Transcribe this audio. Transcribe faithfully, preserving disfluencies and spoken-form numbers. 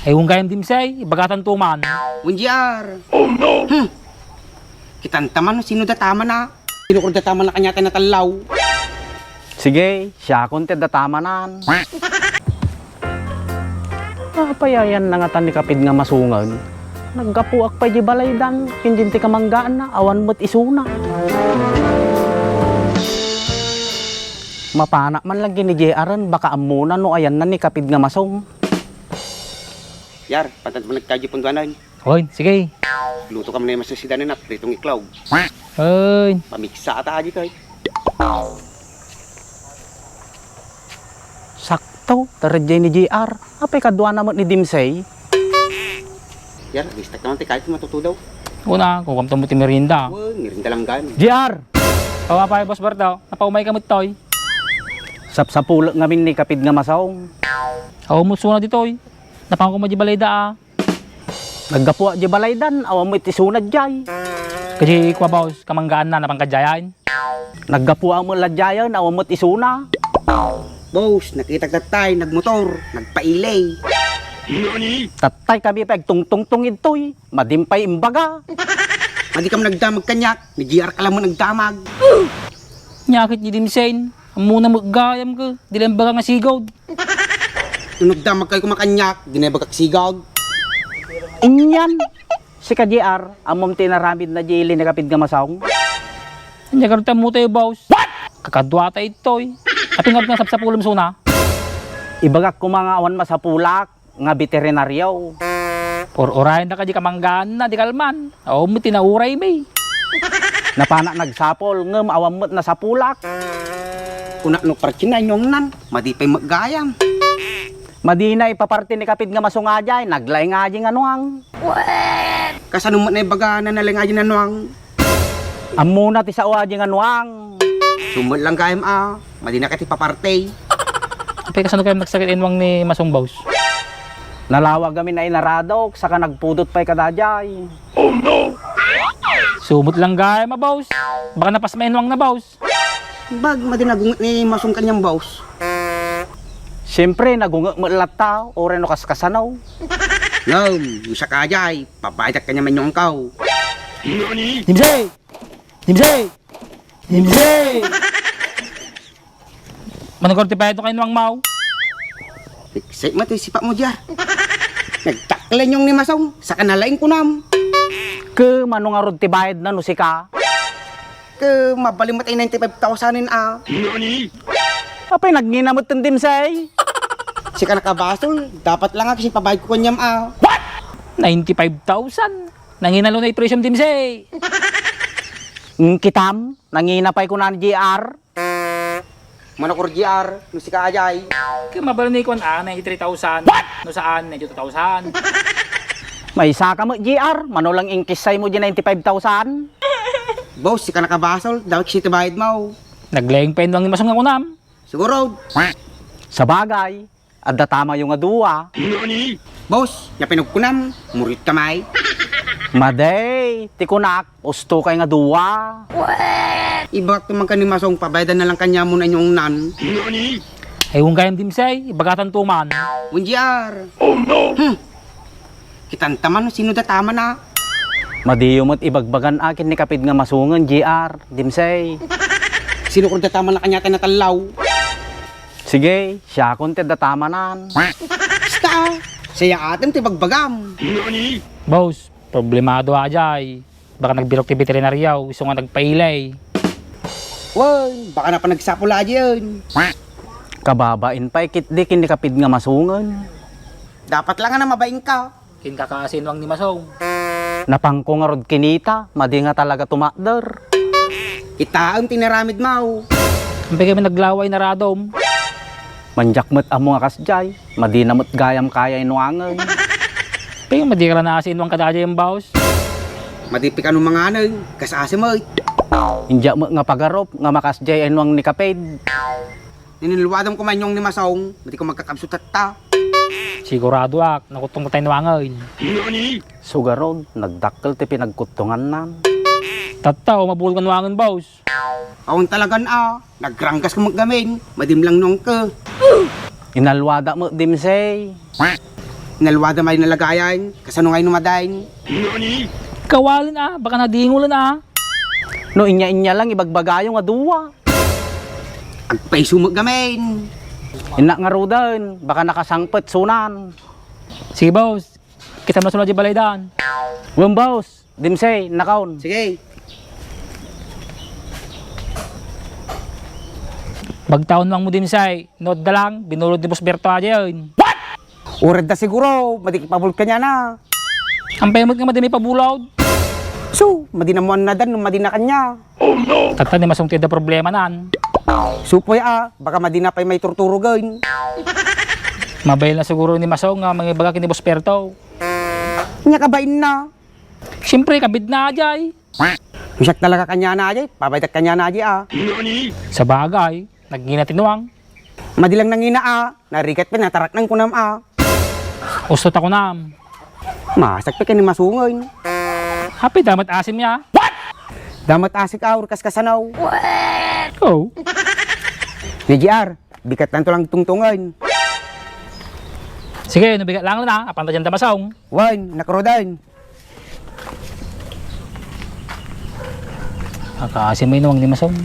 Ay, wen gayam Dimsay, ibagatanto man. Wen J R. Oh no! Hmm. Kitanta man no sino dataman a. Sinukor dataman a kaniatayo natallaw. Sige, siakon ti dataman. Apay ayanna ngata ni Kapid nga Masongen? Naggapuak pay di balaydan, ken din ti kamanggaanna, awan met isuna. Mapanak man lang ken ni J R-en, baka ammona no ayanna ni Kapid nga Masong. Yar, pantad mo nagkadyo punduanan. Oy, sige. Luto ka man masisidanan a pritong iklog. Oy. Pamigsa ata ditoy. Sakto, tarajay ni J R. Apay kaduana met ni Dimsay? Yar, listak naman ti kahit matutudaw. Una, kukuamta mo ti merienda. Wen, merienda lang gani. J R! Awa pay, Boss Berto. Napaumay ka met toy. Sapsapulek ngamin ni Kapid nga Masong. Aw, musuna ditoy. Napangko mo di balayda a. Naggapuak di balaydan, awan met isuna jay. Kadi kua, Boss, kamanggaanna, napangka jayan. Naggapuak met la jayan, awan met isuna. Boss, nakitak tattay, nagmotor, nagpailay. Tattay kami pay agtungtungtong idtoy, madin pay imbaga. Madi kam nagdamag kaniak, ni J R ka lang mo nagdamag. Nyakit ni Dimsay. Ammona met gayam ka, di lang baga nga sigod. No nagdamag kayo kumakaniak, di na bagak sigod. Inyan, sika J R, ammom ti inaramid na di ili ni Kapid nga Masong? Anya ka rita mo tayo, boss? What? Kakadwa ta itoy. Apingat nga sapsapulom suna? Ibagak kuma nga awan masapulak. Nga veterinaryo. Ur-urayen da kadi kamanggaanna, di kalman. Aw, met ti nauray mi. Napanak nagsapol, ngem awan met nasapulak. Kunak no parti na inyongnan, madi pay met gayam. Madina ipaparte ni Kapid nga Masong a jay, naglaing a jay nga nuang. Kasano met naibaga na nalaing a jay nga nuang? Ammona ti sao a jay nga nuang. Summet lang gayam a, madina ket ipaparte. Apay kasano kayam nagsakit a inuang ni Masong, boss? Nalawag amin a inaradok, saka nagpudot pay kadajay. Oh no! Summet lang gayam a, boss. Baka napas mainuang na, boss. Bag, madi nagunget ni Masong kaniam, boss. Siyempre, nagunget met latta, uray no kaskasano. Ngem, no saka jay, pabayadak kaniam a inuangko. Dimsay! Dimsay! Dimsay! Manugor ti bayad no kainuang maw? Excitement ti sipak mo dia. Nagtakla inyong ni Masong, saka nalaing kunam. Ke, mano ngarud ti bayad na no sika? Ke, mabalin met ay ninety-five thousand a. Apay, nagngina met ten Dimsay? Sika nakabasol, dapat lang a kasi pabayad ko kanyam a. What? Ninety-five thousand? Nangina lo na ipresyom Dimsay. Mm, kitam, nangina pay kuna ni J R. Manukor J R, no sika a jay. Ke, mabalin ni kuan a, ninety-three thousand. What? No saan, ninety-two thousand. Maysa ka met J R, mano lang inkissay mo di ninety-five thousand? Boss, sika nakabasol, dawit siti bayad mo. Naglaing pay inuang ni Masong nga kunam. Siguro. Sabagay, adda tamayo nga dua. Boss, nia pay nagkunam, murit ka may. Madi, ti kunak, usto kay nga dua. Ibagak to man ken ni Masong, pabayadan na lang kaniam mo na inyong nan. Ay, wen gayam Dimsay, ibagatanto man. Wen J R. Oh no! Hmm. Kitanta man no sino dataman a. Madiyo met ibagbagan a ken ni Kapid nga Masongen, J R, Dimsay. Sino kadi dataman a kaniatayo natallaw? Sige, siakon ti dataman a. Basta, sayaatem ti bagbagam. Boss, problemado a jay. Baka nagbirok ti veterinaryo, isu nga nagpailay. Wen, baka napanagsapul a diyen. Kababain pay ketdi ken ni Kapid nga Masongen. Dapat lang a mabain ka. Ken kakaasinuang ni Masong. Napangko ngarud kinita, madi nga talaga tumakder. Kitaem ti inaramid mo. Ampay kami naglaway na radom. Mandiak met ammo nga kasdiay, madina met gayam kaya inuangen. Pay, madi ka la naasinuang kadaydiay a baos. Madi pay kano manganen, kas-asi met. Indiak met nga pagarup nga makasdiay a inuang ni Kapid. Ninilwadam ko man inyong ni Masong, madi ko magkakabsut tatta. Siguradoak, nakutong tayo inuangen. Sugarod, nagdakkel ti pinagkuttongannan. Tatta, o, mabulgan inuangen, baos. Awan talagan a, nagranggas ko met gamin, madim lang nung ke. Inalwada met Dimsay. Nalwada may nalagayan, kasano ngay numadan? Kawalen a, baka nadingulen a. No inya-inya lang, ibagbagayo nga dua. Agpayso met gamin. Innak ngaruden, baka nakasangpet sunan. Sige, boss. Kita mo na sunod di balay daan. Wen, boss. Dimsay, nakaon. Sige. Bagtaon lang mo, Dimsay. Notda lang, binulod ni Boss Berto aja yun. Ured da siguro, madi kipabulod kaniana. Ampay met nga madi may pabulod. So, madi na mo annadan no madi na kanya. Tatta ni Masong ti adda problema nan. Supoy a, baka madi na pay may turturugen. Mabail na siguro ni Masong nga mangibaga ken ni Boss Berto. Nya kabain na. Siyempre, kabid na ajay. Siak talaga kaniana ajay, pabaydak kaniana ajay a. Sabagay, nagngina ti nuang. Madi lang nangina a, narigat pa, nataraknan kunam a. Usto ta kunam. Masak pa ken ni Masong. Happy damat asim ya. Damat asik a, urkas kasanaw. Oh. Ni G R, bigat lang to lang tungtungan. Sige, no bigat lang na, apanta dyan da Masong. Wen, nakruden. Akasi may nuang ni Masong.